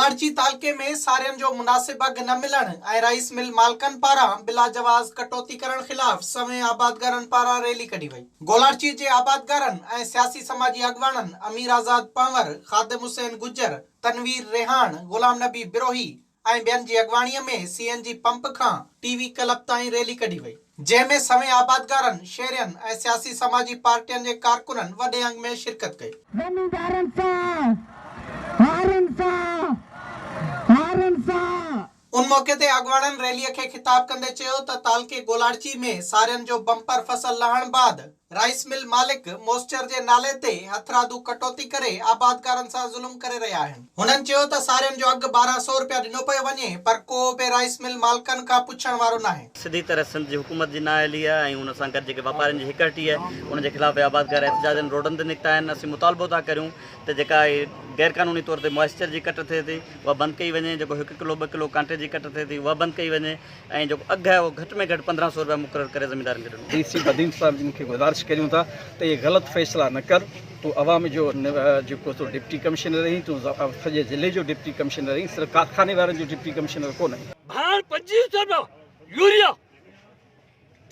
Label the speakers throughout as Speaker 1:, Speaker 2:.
Speaker 1: گولاڙچي تعلقي ۾ سارين جو مناسب اگهه نه ملڻ ۽ رائيس مل مالڪن پاران بلاجواز ڪٽوتي ڪرڻ خلاف سوين آبادگارن پاران ريلي ڪڍي وئي. گولاڙچي جي آبادگارن ۽ سياسي سماجي اڳواڻن امير آزاد پنهور، خادم حسين گجر، تنوير ريحاڻ، غلام نبي بروهي ۽ ٻين جي اڳواڻي ۾ سي اين جي پمپ کان ٽي وي ڪلب تائين ريلي ڪڍي وئي. جنهن ۾ سوين آبادگارن، شهرين ۽ سياسي سماجي پارٽين جي ڪارڪنن وڏي انگ ۾ شرڪت ڪئي.
Speaker 2: زميندارن سان، هارين سان، هارين سان.
Speaker 1: ان موقعي تي اڳواڻن ريلي کي خطاب ڪندي چيو ته تعلقي گولاڙچي ۾ سارين جو بمپر فصل لهڻ بعد رائيس مل مالڪ موسچر جي نالي تي هٿرادو ڪٽوتي ڪري آبادگارن سان ظلم ڪري رهيا آهن. هنن چيو ته سارين جو اگهه 12 سئو رپيا ڏنو پيو وڃي پر ڪو به رائيس مل مالڪن کان پڇڻ وارو ناهي.
Speaker 3: سڌي طرح سنڌ جي حڪومت جي نااهلي آهي ۽ ان سان گڏ جيڪي واپارين جي هڪ هٽي آهي ان جي خلاف به آبادگار احتجاجن روڊن تي نڪتا آهن اسين مطالبو ٿا ڪريون ته جيڪا هي غير قانوني طور تي موئسچر جي ڪٽ ٿئي ٿي اها بند ڪئي وڃي جيڪو هڪ ڪلو ٻه ڪلو ڪانٽي جي ڪٽ ٿئي ٿي اها بند ڪئي وڃي ۽ جيڪو اگهه آهي اهو گهٽ ۾ گهٽ 15 سو رپيا مقرر ڪري زميندارن کي ڏنو
Speaker 4: ڊي سي بدين صاحب جن کي گذارش ڪريون ٿا ته اهي غلط فيصلا نه ڪر تون عوام جو جيڪو تون ڊپٽي ڪمشنر آهين تون سڄي ضلعي جو ڊپٽي ڪمشنر آهين صرف ڪارخاني وارن جو ڊپٽي ڪمشنر ڪونه آهين.
Speaker 5: ڀاڻ 25 سو رپيا يوريا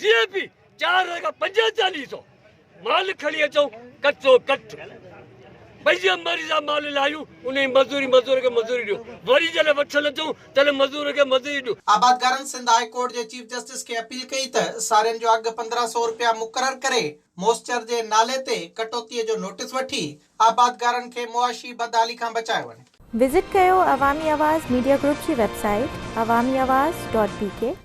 Speaker 5: ڊي اي پي 4000 کان 45 سو مال کڻي اچون ڪچو ڪٽ پنج مريضا مال لايون ان جي مزوري مزور کي مزوري ڏيو وري جڏهن وٺڻ اچون تڏهن مزور کي مزوري ڏيو.
Speaker 1: آبادگارن سنڌ هاء ڪورٽ جي چيف جسٽس کي اپيل ڪئي ته سارين جو اگهه 15 سئو رپيا مقرر ڪري موسچر جي نالي تي ڪٽوتي جو نوٽيس وٺي آبادگارن کي معاشي بدحالي کان بچايو وڃي.
Speaker 6: وزٽ ڪيو عوامي آواز ميڊيا گروپ جي website Awami Awaz dot B K.